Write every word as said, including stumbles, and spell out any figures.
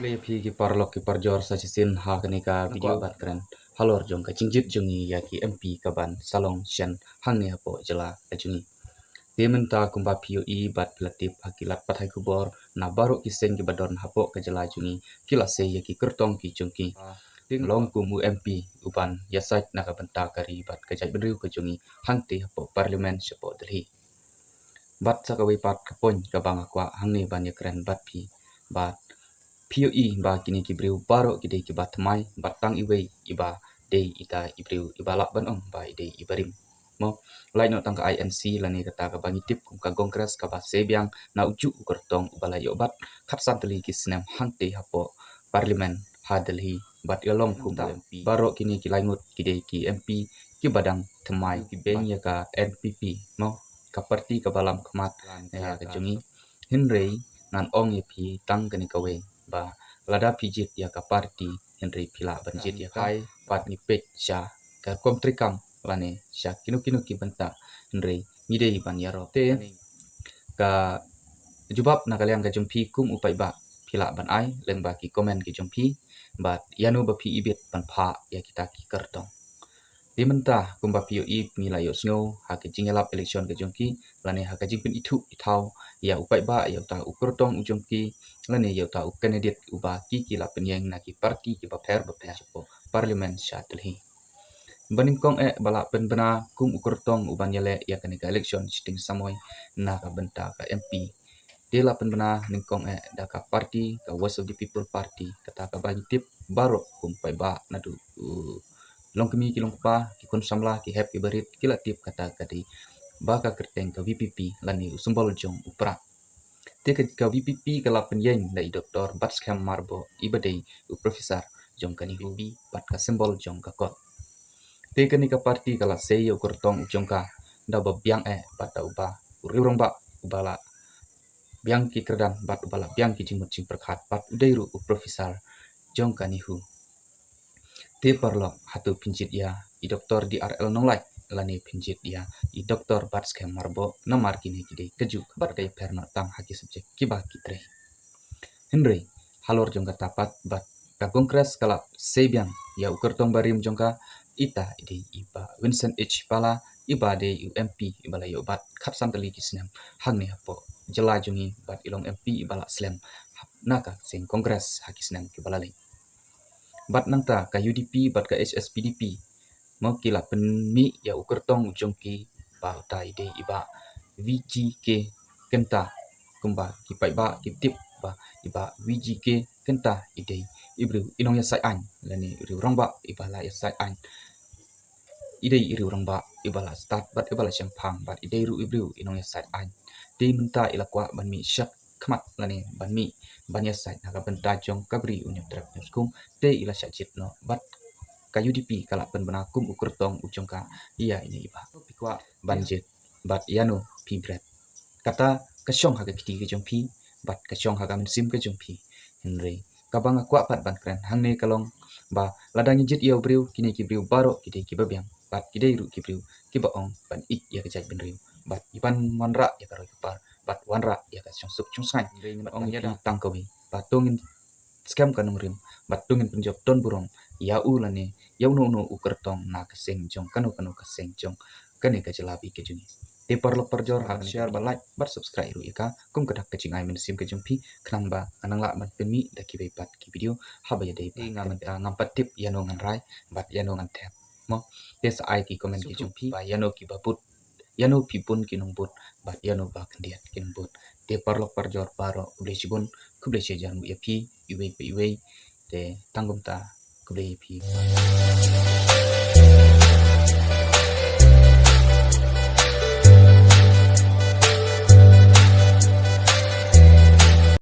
Khublei ïa phi ki paralok ki parajor sa shisien ha kane ka video bad kren halor jong ka jingjied jong ngi ïa ki M P kaban sa long shen hangne hapoh jylla ka jong ngi. Te mynta kumba phi ïohi bad phi la tip ha ki lad pathai khubor, na baroh ki seng kiba don hapoh ka jylla jong ngi ki la sei ïa ki kyrtong ki jong ki. Te long kum u M P uban ïasaid na ka bynta ka ri bad ka jaitbynriew ka jong ngi hangtei hapoh Parliament shapoh Delhi. Bad sa kawei pat ka point kaba nga kwah hangne ban ïakren bad phi, bad phi ïohi ba kine ki briew baroh ki dei kiba thymmai, bad tang iwei iba dei ita i briew iba lah ban ong ba i dei iba rim. Mo, lait noh tang ka I N C lane kata kaba ngi tip kum ka Congress kaba sei biang na ujuh u kyrtong uba la ïoh bat khatsan tylli ki snem hangtei hapoh Parliament ha Delhi bad i la long kum u M P. Baroh kine ki laingut ki dei ki M P kiba dang thymmai, ki beiñ ïa ka N P P, mo, ka party kaba lam khmat ïa ka jong ngi. Hynrei ngan ong ïa phi tang kane kawei ba lada phi jied ïa ka party hynrei phi lah ban jied ïa ka, bad ngi peit sha ka rukom treikam lane sha kino kino ki bynta, hynrei ngi dei ban ïaroh. Te ka jubab na ka liang ka jong phi kum u paidbah phi lah ban ai lyngba ki comment ki jong phi, bad ïano ba phi ibit ban phah ïa kita ki kyrtong. Te mynta kumba phi ïohi, ngi la ïohsngew ha ka jingïalap election ka jong ki lane ha ka jingpynithuh ithaw ïa u paidbah ïa uta u kyrtong u jong ki lane ïa uta u candidate uba ki ki la pynïeng na ki party kiba pher bapher shapoh Parliament sha Delhi. Ba nyngkong eh ba la pynbna kum u kyrtong uban ïaleh ïa kane ka election shiteng samoi na ka bynta ka M P. Te la pynbna nyngkong eh da ka party ka Voice of the People Party, kata kaba ngi tip baroh kum paidbah naduh u longkmie ki longkpa, ki khun samla, ki hep ki barit ki la tip kata ka dei ba ka kyrteng ka V P P lane u symbol jong u prah. Te ka, ka V P P ka la pynïeng da i Doktor Batskhem Myrboh iba dei u professor jong ka NEHU bad ka symbol jong ka kot. Te kane ka party ka la sei ïa u kyrtong u jong ka da uba biang eh bad da uba u riew rangbah uba la biang ki kyrdan bad uba la biang ki jingmut jingpyrkhat bad u dei ruh u professor jong ka NEHU. Te paralok, hato phin jied ïa i Doktor D R L Nonglait lane phin jied ïa i Doktor Batskhem Myrboh, namar kine ki dei kajuh bad ka ïapher noh tang ha ki subject kiba ki trei. Hynrei halor jong kata pat bad ka Congress ka la sei biang ïa u kyrtong barim jong ka, ita i dei i Bah Vincent H Pala, iba dei u M P iba la ïoh bat khatsan tylli ki snem hangne hapoh jylla jong ngi bad i long M P iba la slem na ka seng Congress ha ki snem kiba la leit. Bad nangta ka U D P bad ka H S P D P, mo, ki la pynmih ïa u kyrtong u jong ki ba uta i dei i Bah V G K Kynta. Kumba ki paidbah ki tip ba i Bah V G K Kynta i dei i briew i nongïasaid aiñ lane i riew rangbah iba la ïasaid aiñ. I dei i riew rangbah iba la stad bad iba la shemphang bad i dei ruh i briew i nongïasaid aiñ. Te mynta i la kwah ban mih sha khmat lane ban mih ban ïasaid na ka bynta jong ka bri u Hynñiewtrep Hynñiewskum, te i la shah jied noh bad ka U D P ka la pynbna kum u kyrtong u jong ka ïa ine i Bah. Phi kwah ban jied bad ïano phi bret? Kata ka shong ha ka kti ka jong phi bad ka shong ha ka mynsiem ka jong phi. Hynrei kaba nga kwah pat ban kren hangne ka long ba lada ngi jied ïa u briew, kine ki briew baroh ki dei kiba biang bad ki dei ruh ki briew kiba ong ban ïeit ïa ka jaitbynriew bad ban wanrah ïa ka roi ka par bad wanrah ïa ka shongsuk shongsaiñ. Hynrei ngan ong ïa phi tang kawei ba to ngin skhem ka nongrim bad to ngin pynjop don burom ïa u lane ïa uno uno u kyrtong na ka seng jong kano kano ka seng jong kane ka jylla bad ka jong ngi. Te paralok parajor, ha ka share bad like bad subscribe ruh ïa ka kum ka dak ka jingai mynsiem ka jong phi, khnang ba ngan nang lah ban pynmih da kiwei pat ki video haba ïadei bad ka. Ngam pat tip ïano ngan rai bad ïano ngan thep, mo. Te sa ai ki comment ki jong phi ba ïano kiba bud, ïano phi bun ki nongbud bad ïano ba khyndiat ki nongbud. Te paralok parajor baroh, khublei shibun, khublei shihajar nguh ïa phi iwei pa iwei. Te tang kumta, khublei ïa phi.